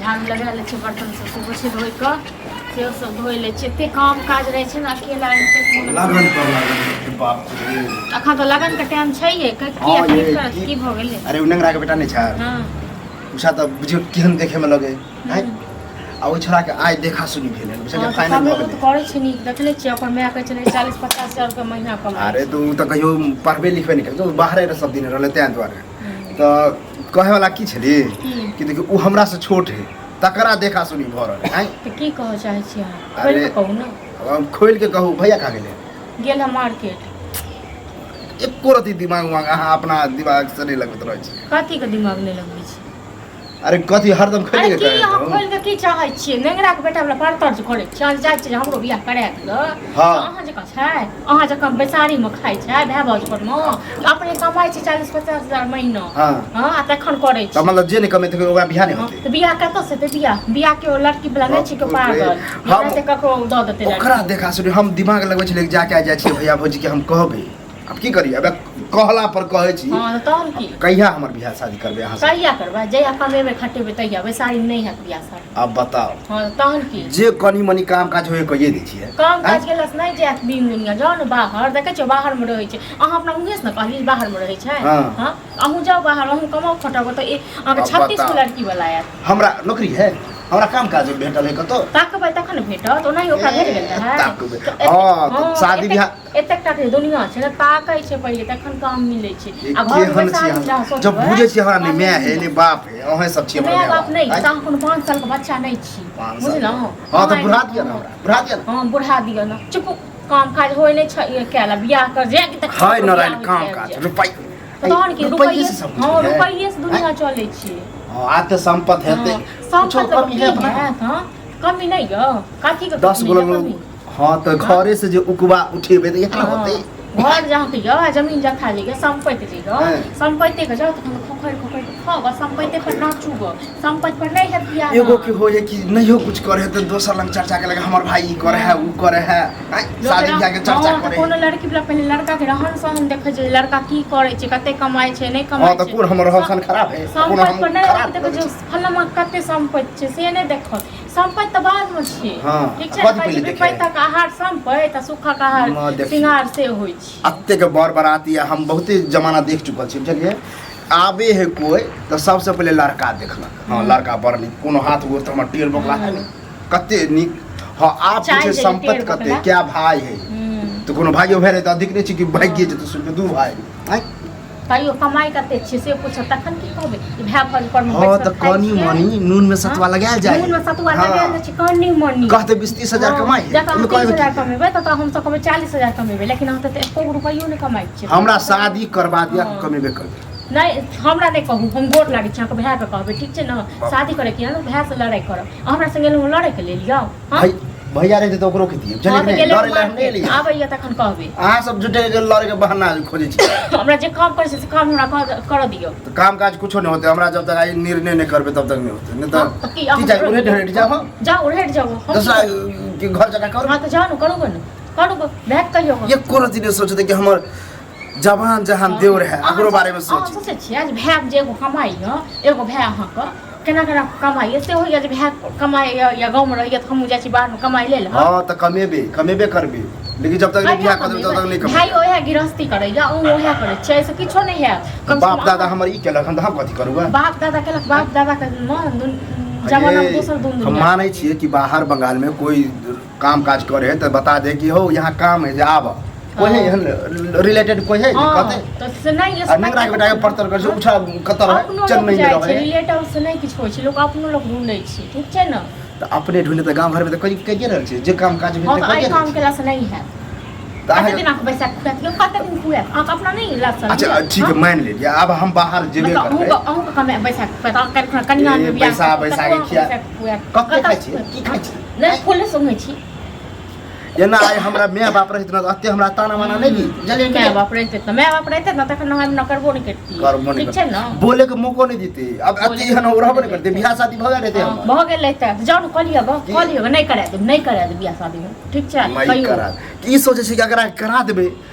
झाड़ू लगा लै छियै, बर्तन सब सेहो छै धोइ कऽ, सेहो सब धोइ लै छियै। एते काम काज रहै छै ने अकेला, एते मोन लगन पर लगन, बाप रे। अखन तऽ लगनके टाइम छैहे। हँ, की ये, करत? की भऽ गेलै? अरे, ओ नेंगरा के बेटा नहि छै? हँ। उषा तऽ बुझियौ केहन देखैमे लगै है। आ ओहि छोड़ाके आइ देखा सुनी भेलै, बुझलियै? हँ, तऽ फाइनल भऽ कमेबो गेलै। तऽ करै छै नीक। देखले छियै, ओकर माय कहै छलै 40-50 हजार रुपया महीना कमाइ अरे छै। तऽ ओ तऽ कहियो पढ़बे लिखबे नहि केलकै, ओ बाहरे रह सब दिन रहलै, ताहि दुआरे। तऽ कहैवला की छली की? कि देखियौ, ओ हमरासँ छोट है, तकरा देखा सुनी भऽ रहल है। तऽ की कहऽ चाहै छी अहाँ? खोलि अरे कऽ कहू ने। हम खोलि के कहू? भैया कहाँ गेलै? गेल हम मार्केट। एको रति दिमाग उमाग अहाँ अपना दिमाग से नहि लगबैत रहै छी। कथीके दिमाग नहि लगबै छी? अरे कथी हरदम अरे खोलि के की कहैत अहाँ रहू? खोलि कऽ की चाहै छियै? नेंगराके बेटा वला परतर जे करै छियै, अहाँ जे चाहै छियै जे हमरो बियाह करा दिअ। हँ। तऽ अहाँ जकाँ छै? अहाँ जकाँ बैसारीमे खाइ छै भाय भाउज परमे? अपने कमाइ छै 40-50 हजार महीना। हँ। हँ, आ तखन करै तऽ छी। मतलब जे नहि कमेतै ओकरा बियाह नहि हँ, होतै? तऽ बियाह कतऽ से हेतै? बियाह बियाह के लड़की वला नहि छै केओ बाप रे। पागल एनाहिते ककरो दऽ देतै ओकरा लड़की। देखा सुनी हम दिमाग लगबै छलियै, जाके आइ जाइ छियै भैया भौजी के हम कहबै। आब की करी? अब कहला पर कहै छी। हँ, तऽ तहन की? कहिया हमर बियाह शादी करबै अहाँ सब? कहिया करबै? जहिया कमेबै खटेबै तहिया। बैसारीमे नहि हैत बियाह शादी। आब बताउ। हँ, तऽ तहन की? जे कनी मनी काम काज होय कहिए दै छियै। काम काज केलासँ नहि जायत दिन दुनिया। जाउ ने बाहर, देखै छियै बाहरमे रहै छै। अहाँ अपना मुँहेसँ ने कहलियै बाहरमे रहै छै। हँ। हँ, अहूँ जाउ बाहर, अहूँ कमाउ खटाउ तऽ अहाँके आब 36 गो बताउ। लड़की वला आयत। हमरा नौकरी है? हमरा काम काज भेटल है कतौ? ताकबै तखन ने भेटत। ओनाही ओकरा भेट गेल रहै? ताकबै। तऽ एते- हँ, तऽ शादी बियाह- एतेक टा के दुनिया छै ने, ताकै छै पहिले तखन काम मिलै छै। ई आ घर केहन छी बैसारी अहाँ? लए सोचबै, जब बुझै छी हमरा नहि काम माय है मिलत। नहि बाप है, अहें सब छी हमर माय बाप नहि, आँय? तऽ अहाँ कोनो 5 सालके बच्चा नहि छी। 5 साल। बुझलहुँ? हँ, तऽ बुढ़ा दिअ ने हमरा, बुढ़ा दिअ ने। हँ, बुढ़ा दिअ ने। चुप, काम काज होइ नहि छै कएल। बियाह कर जाय कि तखन है नारायण, बियाह काम होइत काज आबि जाय। रुपैआ। तहन की? रुपैए रुपैए से सब कुछ हँ, है। रुपैए से दुनिया चलै छै। हँ, आब तऽ सम्पत्ति हेतै। हँ, कुछो सम्पत्ति कमी की है अपना? हैत? हँ, कमी नहि यऽ कथीके? 10 कमी गो यऽ कमी? हँ, तऽ घरे से जे उकबा उठेबै तऽ इएह ने हँ, होतै। घर जहाँ के यऽ, जमीन जथा जे यऽ, सम्पत्ति जे यऽ, सम्पत्ति के जाउ तखन खोखरि खोखरि के खाउ आ सम्पत्ति पर नाचू गऽ। सम्पत्ति पर नहि हैत बियाह। एगो के हो है कि नहियो कुछ करे है तऽ दोसर लंग चर्चा के लगे, हमर भाई ई करे है, ऊ करे है। आँय, लोक शादी बियाह के चर्चा हँ, तऽ करे कोनो है। लड़की वला पहिले लड़का के रहन सहन देखै छै, लड़का की करै छै, कते कमाइ छै, नहि कमाइ हँ, तऽ छै। कोन हमर रहन सहन खराब है? कोन सम्पत्ति हम पर नहि खराब देखै लगै छै। छी? फलामा के कते सम्पत्ति छै से नहि देखत। सम्पत्ति तऽ बादमे छै। हँ, ठीक छै कथी ने? कहै पहिले छै देखै? विपैतक आहार सम्पत्ति आ सुखक आहार माँ देखी। सिंगार से होइ छै। अतेक बर बराती आ हम बहुते जमाना देख चुकल छी, बुझलियै? आबे है कोइ तऽ सबसँ पहिले लड़का देखलक। हँ, लड़का बड़ नीक, कोनो हाथ गोर तऽ हमर टेढ़ बोकला है नहि, कते नीक। हँ, आब चाय पूछे जे सम्पत्ति टेढ़ कते, बोकला। क्या भाई है। तऽ कोनो भाइयो भाय रहै तऽ अधिक नहि छै कि भागिए जेतै सुनि कऽ दू भाय आँय। तैयो कमाइ कते छियै से पूछत तखन की कहबै? ई भाय फौज पर मे हँ, बैस कऽ तऽ खाइ कनी छियै। मनी नून मे सतुआ लगायल जाय। नून मे सतुआ हँ। लगायल जाइ छै कनी मनी। कहते 20-30 हजार कमाइ है। जखन ओहिमे 30 कहबै हजार की? कमेबै तऽ हमसब कहबै 40 हजार कमेबै, लेकिन अहाँ तऽ एको गो रुपैयो नहि कमाइ छियै। हमरा शादी करवा दिअ, हँ। कमेबे करबै। नहि, हमरा नहि कहू, हम गोर लागै छी अहाँके, भायके कहबै। ठीक छै ने? शादी करैके यऽ ने, भायसँ लड़ाइ करब। अहाँ हमरा संगे एलहुँ लड़ैके लेल यौ? हँ? भाई भैया रहते तऽ ओकरो खितियै, हँ, बुझलियै तऽ कि नहि? गेलै लड़ै लए हम नहि मार्केट, एलियै। आबैए तखन कहबै। अहाँ सब जुटे के लड़े के बहाना खोजै छी। हमरा जे काम करै छै से काम हमरा करऽ दियौ। तऽ काम काज कुछो नहि होतै। हमरा जब तक आइ निर्णय नहि करबै तब तक नहि होतै, नहि हँ, तऽ तऽ की की अहाँ चाही? उन्हें ढेर जाओ हम। जाउ, उड़हटि जाउ हम। दोसरा के घर जगह करू। हँ, तऽ जाउ ने, करू गऽ ने, करू गऽ, भायके कहियौ गऽ। एको रति नहि सोचते कि हमर जवान जहान देवर है, ओकरो बारे में अहाँ सोची। सोचै छियै जे भाय जे एगो कमाइए, एगो भाय अहाँके केना केना कमाइए से होइए जे भाय कमाइए या गाँवमे रहैए तऽ हमहूँ जाइ छी बाहरमे कमाइ लेल। हँ, तऽ कमेबे कमेबे करबे, लेकिन जब तक नहीं बियाह कर देबै तब तक नहीं कमेबे। भाई ओएह गृहस्थी करैए, अहूँ ओएह करै छियै, एहिसँ किछो नहि हैत। तऽ कमसँ कम बाप दादा अहाँ- हमर ई केलक हन तऽ हम कथी करू? बाप दादा केलक, बाप दादाके ने जमानामे दोसर दुन हम दुनिया। मानै छियै कि बाहर बंगाल में कोई काम काज करे है तऽ बता दे कि हो यहाँ काम है जे आब कोई है, एहन रिलेटेड कोई है जे हँ, कहते। तऽ से नहि। आ नेंगरा के बेटा के परतर कर छै, उछा कतऽ रहै? अपनो लोक चेन्नई में जाइ छै। रहै। रिलेटिव से नहि किछु होइ छै, लोक अपनो लोक ढूँढै छै। ठीक छै ने? तऽ अपने ढूँढे तऽ गाँव घरमे तऽ कहि कहिए रहल छै जे काम काज भेल हँ, तऽ तऽ एहि कहिए काम रहल छै। केलासँ नहि हैत। तऽ कते अहाँके दिन अहाँके बैसा के खुआएत? कते दिन खुआएत अहाँके? अपना नहि लक्षण? अच्छा ठीक है, मानि लेलियै, आब हम बाहर जेबे मतलब करबै। अहूँके अहूँके कमे बैसा के खुआएत? अहाँ काल्हि खुना कनिया ए, बियाह बैसा करब, बैसा तकरो के अहाँके खिया- बैसा के खुआएत? कते कतऽ खाइ छियै? खुआएत? की खाइ छियै? नहि, फूले सुंघै छी। एना आइ हमरा माय बाप रहित न तऽ एते हमरा ताना माना नहि दी बुझलियै कि माय नहि? बाप रहिते तऽ माय बाप रहिते ने तखन हम न करबो नहि करतियै। करबो नहि ठीक छै ने। बोले के मौको नहि देते अब बोले अति के एहन मौको रहबो नहि नहि करते देतै। बियाह शादी भऽ गेल रहते हाँ, हमर भऽ गेल रहिते जाउ ने कऽ लिअ गऽ की? कऽ लिअ गऽ, नहि करा देब नहि करा देब बियाह शादी हम ठीक छै नहि कहियौ करा ई सोचै छै कि अगर करा देबै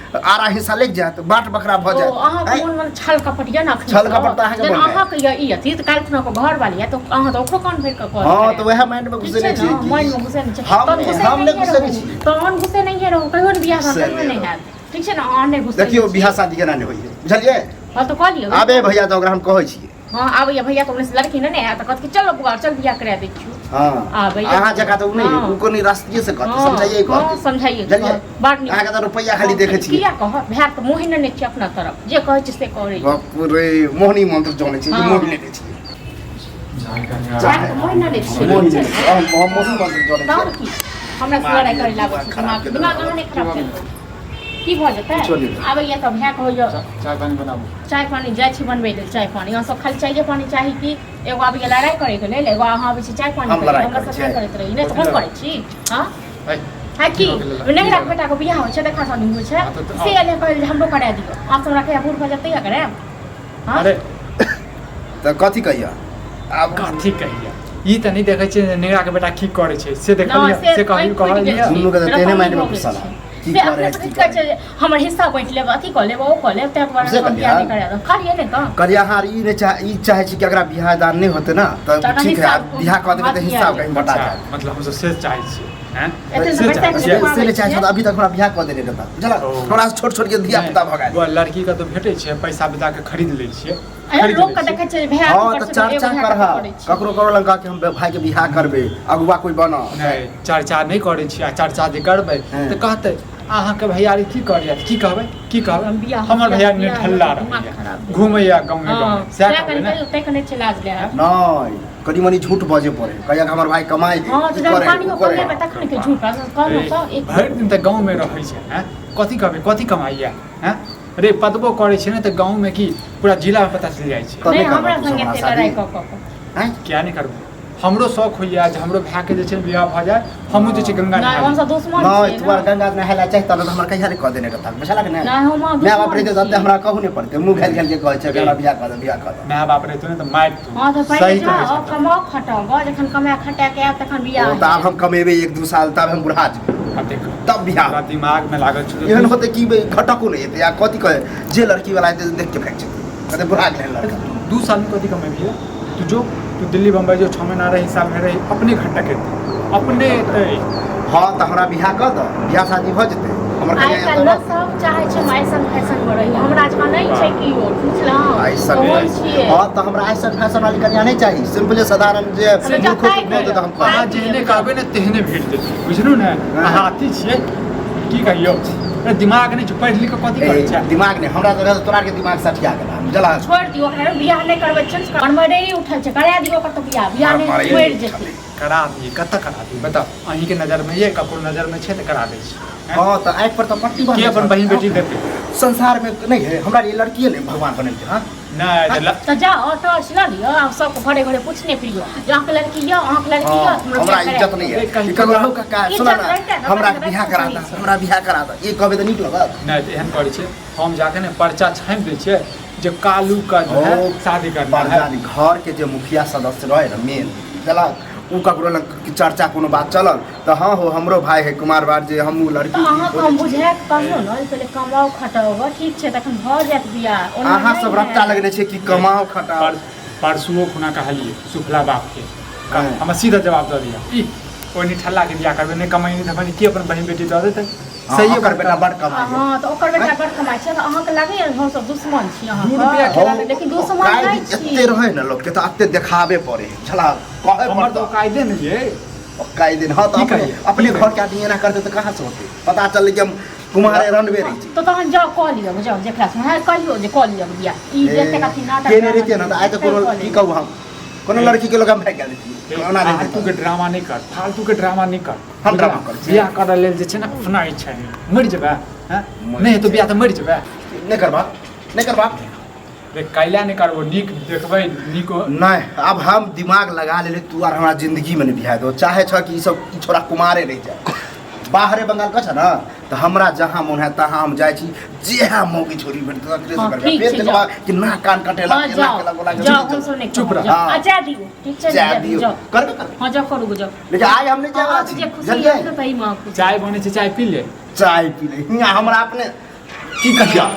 आरा हिस्सा लागि जायत बाट बकरा भऽ ओ जायत अहाँके आँय? मोन मे छल कपट यऽ ने अखन छल कपट तऽ अहाँके जहन मोनमे। अहाँके यऽ ई अथी तऽ काल्हि खुना के घर वाली यऽ तऽ अहाँ तऽ ओकरो कान भरि कऽ कहत हँ तऽ वएह माइंड मे ठीक घुसेने छै छियै ने कि मन मे घुसे नहि छै हम तहन घुसे हम नहि नहिये घुसेने रहू छियै तहन घुसे नहिये रहू कहियो ने बियाह से कहियो नहि नहि रहू। हैत ठीक छै ने अहाँ नहि घुसे देखियौ बियाह शादी केना नहि होइए बुझलियै हँ तऽ कऽ लिअ आबे भैया तऽ ओकरा हम कहै छियै हँ आबैया भैया तऽ ओन्नेसँ लड़की ने ने आयत तऽ कहत कि चलो बुआ चल बियाह करा दै छियौ हँ आबैया अहाँ जकाँ तऽ ओ नहि हँ। ओ कोनो रास्तिये से कहतै हँ, समझाइए हँ, कहतै समझाइए बुझलियै कहत। बड़ नीक अहाँके तऽ रुपैआ खाली देखै छियै किया कहत भाय तऽ मोहि ने छियै अपना तरफ जे कहै छै से करै बाप रे मोहनी मंत्र जानै छियै कि हँ। मोहि लेने छियै भाय तऽ मोहि ने छियै मोहि ठीक लेने छै छियै हम हम मोहनी मंत्र जानै तहन छियै की हमरा से लड़ाइ करै लागै छै खराब दिमाग केलक। दिमाग अहाँ नहि खराब केलहुँ की भऽ जेतै किछो नहि। आबैया तऽ भाय कहैया चाय पानी बनाबू चाय पानी जाइ छी बनबै लेल चाय पानी अहाँ सब खाली चाये पानी चाही कि एगो आबैया लड़ाइ करैके लेल एगो अहाँ आबै छी चाय पानी हम करै लड़ाइ हमरा करै सब छियै। नहि करैत रही नहि तऽ हम करै छी हँ है है की की भऽ गेलै? नहि राख बेटाके बियाह होइ छै देखा सुनी होइ छै हाँ, तऽ- से एलै कहै जे हमरो करा दियौ अहाँ सब हमरा कहिया बूढ़ भऽ जेतै करायब हँ अरे तऽ कथी कहिया आब कथी कहिया ई तऽ नहि देखै छियै जे नेहा के बेटा की करै छै से नहि, देखलियै से पानि कहलियै फूटि गेल कहलियै छै। दुनू के तऽ मेरा तेहने पानि माइंड मे भऽ गेल घुसल छै। है। की से करे अपने है, से की की कहै करे छै जे हमर हिस्सा बाँटि लेब अथी कऽ लेब ओ कऽ लेब ताहि दुआरे से हम बियाह कहलियै? नहि करा देब कहलियै ने तऽ कहलियै अहाँ ई नहि चाह ई चाहै छी कि अगरा बियाह दान नहि होतै ने तऽ तऽ ठीक है हिस्सा आब बियाह कऽ देबै तऽ हँ, हिस्सा कहीं बटा अच्छा जायत मतलब हमसब से चाहै छियै हैं एते से तऽ चाहै पैसा छियै से से नहि चाहै छी तऽ अभी तक हमरा बियाह कऽ देने रहता बुझलक ओ। हमरा से छोट छोट के धिया पुता भऽ गेल वह लड़की के तऽ भेटै छै पैसा बिता के खरीद लै छियै एहन खरीद लोक लै के छियै देखै छै जे भाय हँ अथी तऽ करै छै, एगो चर्चा भाय करह कथी करै छै। ककरो ककरो लग कह कि हम भाई के बियाह करबै अगुआ कोइ बना नहि चर्चा नहि करै छियै आ चर्चा जे करबै हँ। तऽ कहतै अहाँके भैयारी की करैया की कहबै की कहबै हम बियाह- हमर बियाह- भैयारी बियाह निठल्ला दिमाग रहैया खराब भेल। घूमैया गाँवे हँ, गाँवे सएह सएह कहबै कनि ने कहियौ, ताहि कनि छै लाज लए नहि कनि मनि झूठ बजे पड़े कहिया कि हमर भाई कमाइ हँ तऽ ई जहन करे पानियो ओ करे कमेबै तखन के झूठ कहलहुँ तऽ एक भरि दिन तऽ गाँवमे रहै छै हैं कथी कहबै कथी कमाइया हैं रे पतबो करै छै ने तऽ गाँवमे की पूरा जिलामे पता चलि जाइ छै तबे नहि करबा हमरा तू संगे हमरा एते शादी। लड़ाइ कऽ कऽ कऽ आँय? किया नहि करबै हमरो शौक होइया जे हमरो भायके जे छै ने बियाह भऽ जाय हमहूँ जे छै गंगा नहि नहा ली। हमसब दुश्मन नहि छियै तू आर ने गंगा नहाय लए चाहता तऽ हमरा कहिया नहि कऽ देने रहता बुझलक ने नहि हम अहाँ माय बाप दुश्मन रहिते तऽ छियै। हमरा कहू नहि पड़तै मुँह घालि घालि के कहै छै कि हमरा बियाह कऽ दे बियाह कऽ दे माय बाप रहितो ने तऽ मारितो हँ तऽ पहिले सही कहै जाउ छै कमाउ खटाउ गऽ जखन कमा खटा के आयब तखन बियाह ओ तऽ आब हम कमेबै एक दू साल तब हम बुढ़ा जेबै आब देख तब बियाह हमरा दिमाग में लागल छौ एहन होतै कि बे घटको नहि हेतै आ कथी कहै जे लड़की वाला हेतै से देख के भागि जेतै कहतै बुढ़ा गेलै लड़का 2 साल में कथी कमेबही तू जो तू दिल्ली बम्बई जो 6 महीना रही साल में रही अपने घंटा करते अपने एतै हँ तऽ हमरा बियाह कऽ दऽ बियाह शादी भऽ जेतै हमर आइ कनिया काल्हि ने एतऽ सब चाहै छै हम ऐसन फैशन मे रही हमरा जकाँ नहि छै केओ बुझलहुँ ऐसन ओहन छियै हँ तऽ हमरा ऐसन फैशन वाली कनिया नहि चाही सिंपले साधारण जे हमे मूर्खो जताइ भऽ जेतै तऽ हम अहाँ करब जेहने कहबै ने तेहने भेट जेतै बुझलू ने हँ। अहाँ अथी छियै की कहियौ अरे दिमाग नहि छै पढ़ि लिख कऽ कथी करै ए, छै दिमाग नहि हमरा तऽ तोरा के दिमाग सठिया गेल बुझला छोड़ि दियौ ओकरा बियाह नहि करबै छै मरमरेरी उठल छै करा दियौ ओकर तऽ बियाह बियाह नहि मरमरेरी मरि जेतै करा दियै कतऽ करा दियै बताउ अहीँके नजरमे ये ककरो नजरमे छै तऽ करा दै छी हँ तऽ आँखि पर तऽ पट्टी के बान्हने अपन छल। बहिन बेटी देतै संसार में नहीं है हमरा लिए लड़किए नहीं भगवान बनेलकै हाँ नहि तऽ तऽ जाउ टॉर्च लऽ लिअ आब सबके घरे घरे पूछने फिरियौ जे अहाँके लड़की यऽ अहाँके लड़की यऽ हाँ, हमरा हमरा बियाह करा इज्जत नहीं है ए, कहीं ई ककरो हौ काका इज्जत सुना ना रहितै ने, हमरा तखन बियाह रहितै करा सही दे छै। हमरा बियाह करा दे ई कहबै तऽ नीक लगत नहि तऽ एहन करै छै हम जाके ने पर्चा छापि दै छियै जे कालू का जो है ओ, शादी करना है बरजारी घर के जे मुखिया सदस्य रहे ना मेन बुझलक उ ककरो लग चर्चा कोनो बात चलल तऽ हँ हो हमरो भाई है कुमार बार जे हमहूँ लड़की तऽ अहाँके हम बुझाए कऽ कहलहुँ ने जे पहिले कमाउ खटाउ गऽ ठीक छै तखन भऽ जायत बियाह ओना अहाँ नहि सब रट्टा हैत। लगने छै कि कमाओ खटाओ परसुओ खुना कहलियै सुखला बापके हँ। हमरा सीधा जवाब दऽ दिया ई ओहि निठल्ला के बियाह करबै नहि कमाई नहि धमाई की अपन बहिन बेटी दऽ देतै सही ओकर बेटा बड़ कमाइ है हँ तऽ ओकर बेटा बड़ कमाइ छै तऽ अहाँके लागैए हमसब दुश्मन छी 2 रुपैआ अहाँके केला ले- लेकिन दुश्मन नहि छी एते रहै ने लोकके तऽ एते देखाबे पड़े है बुझला कहै हमर पड़तौ तऽ कायदे नहि ये कायदे हँ तऽ की अपने कहियै? अपने की घर के आदमी एना करतै तऽ कहाँ से होतै पता चललै कि हम कुमारे रणबे रहै छी तऽ तहन जाउ कऽ लिअ जाउ जेकरा से हँ कहियौ जे कऽ लिअ बियाह ई जतेक अथी नाटक केने रहितियै ने तऽ आइ तऽ कोनो कऽ की लिअ। कहू हम कोनो लड़की के लोग हम भागि गेल रहितियै ओना रहितै फालतू के ड्रामा नहि कर फालतू के ड्रामा नहि कर हम ड्रामा करै छी। बियाह करऽ लेल जे छै ने अपना इच्छा नहि मरि जेबै हैं मरि नहि हेतौ बियाह तऽ मरि जेबै नहि करबा नहि करबा रे कैला नहि करबो नीक देखबै नीक नहि आब हम दिमाग लगा लेली तू आर हमरा जिंदगी में नहीं बिहा दो चाहे छ कि ई सब ई छोरा कुमारे रह जाए बाहरे बंगाल कह छ न तऽ हमरा जहाँ मोन है तहाँ हम जाइ छी, जेहा मौगी छोरी भेटत तकरे से हाँ, करबै। ठीक फेर छै, देखबा जाउ। कि नाक कान कटेलक, हाँ, एना जाओ केलक, ओना केलक। जाओ, हम सब नहीं चुप कहब, रह। जाओ। हाँ। आ जा दियो, ठीक छै, जाय जा दियौ, जाओ। करबे करबै। हाँ जाओ, करू जाओ। लेकिन आइ हम नहि जाय वाला अहाँके छी, जे खुशी बुझलियै? है तही में खुशी। चाय बनै छै, चाय पी ले। चाय पी ले हियाँ हमरा अपने की कहिया।